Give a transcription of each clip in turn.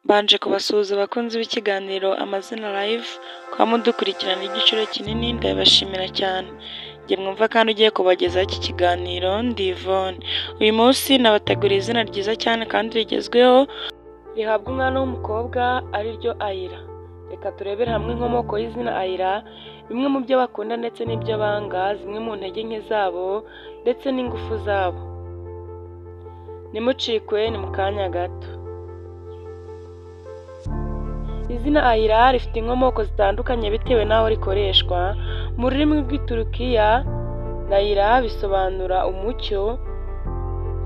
Mbanje kubasuhuza abakunzi b'ikiganiro Amazina Live, kuba mudukurikirana igiciro kinini ndabibashimira cyane. Njye mwumva kandi ugiye kubagezaho iki kiganiro ndi Yvonne. Uyu munsi nabateguriye izina ryiza cyane kandi rigezweho, rihabwa umwana w'umukobwa ari ryo Ayra. Reka turebere hamwe inkomoko y'izina Ayra, bimwe mu byo bakunda ndetse n'ibyo banga, zimwe mu ntege nke zabo ndetse n'ingufu zabo. Ntimucikwe, ni mu kanya gato. Izina Ayra rifite inkomoko zitandukanye bitewe n'aho rikoreshwa. Mu rurimi rw'Iturukiya, Nayra bisobanura umucyo,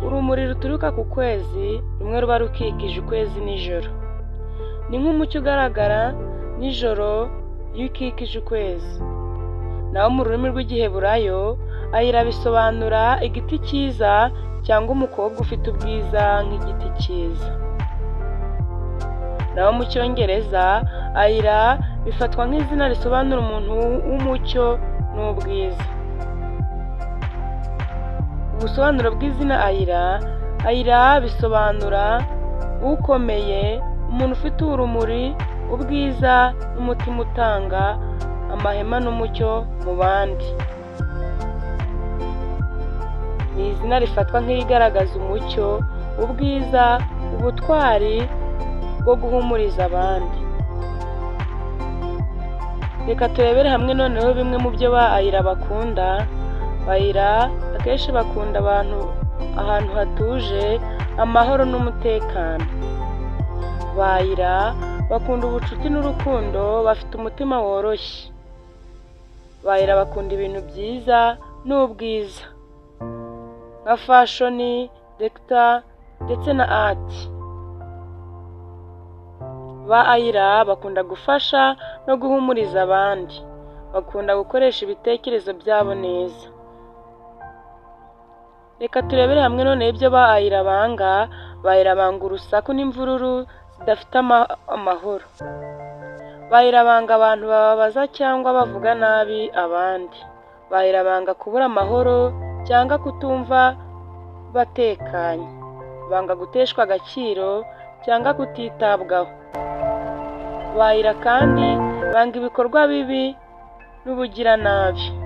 urumuri ruturuka ku kwezi, rumwe ruba rukikije ukwezi nijoro. Ni nk'umucyo ugaragara nijoro iyo ukikije ukwezi. Naho mu rurimi rw'Igiheburayo, Ayra bisobanura igiti cyiza cyangwa umukobwa ufite ubwiza nk'igiti cyiza. Naho mu Cyongereza, Ayra bifatwa nk'izina risobanura umuntu w'umucyo n'ubwiza. Ubusobanuro bw'izina Ayra: Ayra bisobanura ukomeye, umuntu ufite urumuri, ubwiza n'umutima utanga amahema n'umucyo mu bandi. Ni izina rifatwa nk'irigaragaza umucyo, ubwiza, ubutwari bwo guhumuriza abandi. Reka turebere hamwe noneho bimwe mu byo ba Ayra bakunda. Ayra akenshi bakunda abantu, ahantu hatuje, amahoro n'umutekano. Ba Ayra bakunda ubucuti n'urukundo, bafite umutima woroshye. Ba Ayra bakunda ibintu byiza n'ubwiza nka fashion, decor ndetse na art. Ba Ayra bakunda gufasha no guhumuriza abandi, bakunda gukoresha ibitekerezo byabo neza. Reka turebere hamwe noneho ibyo ba Ayra banga. Ba Ayra banga urusaku n'imvururu zidafite amahoro. Ba Ayra banga abantu bababaza cyangwa bavuga nabi abandi. Ba Ayra banga kubura amahoro cyangwa kutumva batekanye. Banga guteshwa agaciro cyangwa kutitabwaho. Ba Ayra kandi banga ibikorwa bibi n'ubugiranabi.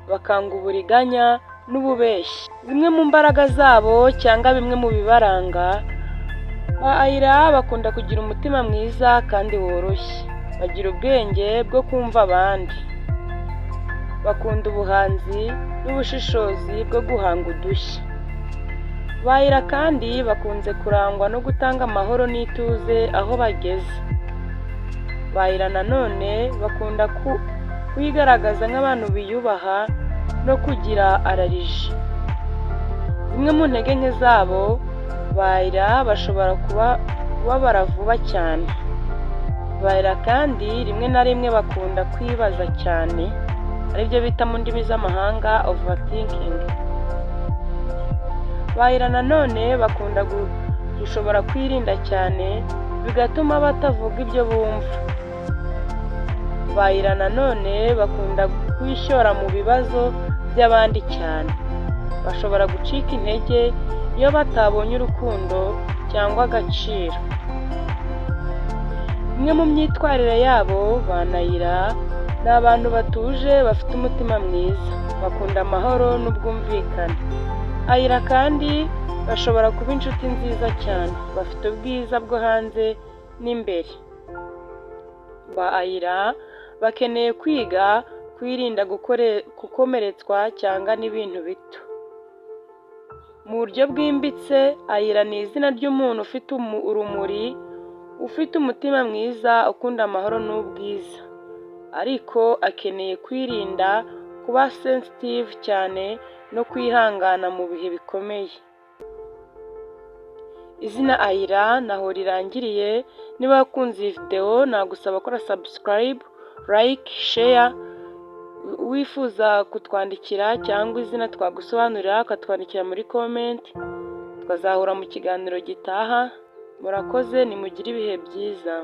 Bakanga uburiganya n'ububeshyi. Zimwe mu mbaraga zabo cyangwa bimwe mu bibaranga: ba Ayra bakunda kugira umutima mwiza kandi woroshye. Bagira ubwenge bwo kumva abandi. Bakunda ubuhanzi n'ubushishozi bwo guhanga udushya. Ba Ayra kandi bakunze kurangwa no gutanga amahoro n'ituze aho bageze. Ba Ayra nanone bakunda kwigaragaza nk'abantu biyubaha no kugira energy. Zimwe mu ntege nke zabo: ba Ayra bashobora kubabara vuba cyane. Ba Ayra kandi rimwe na rimwe bakunda kwibaza cyane, aribyo bita mu ndimi z'amahanga overthinking. Ba Ayra nanone bakunda gushobora kwirinda cyane, bigatuma batavuga ibyo bumva. Ba Ayra nanone bakunda kwishora mu bibazo by'abandi cyane. Bashobora gucika intege iyo batabonye urukundo cyangwa agaciro. Imwe mu myitwarire yabo: ba Ayra ni abantu batuje, bafite umutima mwiza, bakunda amahoro n'ubwumvikane. Ayra kandi bashobora kuba inshuti nziza cyane, bafite ubwiza bwo hanze n'imbere. Ba Ayra bakeneye kwiga kwirinda gukomeretswa cyangwa n'ibintu bito. Mu buryo bwimbitse, Ayra ni izina ry'umuntu ufite urumuri, ufite umutima mwiza, ukunda amahoro n'ubwiza, ariko akeneye kwirinda kuba sensitive cyane no kwihangana mu bihe bikomeye. Izina Ayra ntaho rirangiriye. Niba wakunze iyi videwo, nagusaba gukora subscribe, like, share. Wifuza kutwandikira cyangwa izina twagusobanurira, ukatwandikira muri comment, tukazahura mu kiganiro gitaha. Murakoze, nimugire ibihe byiza.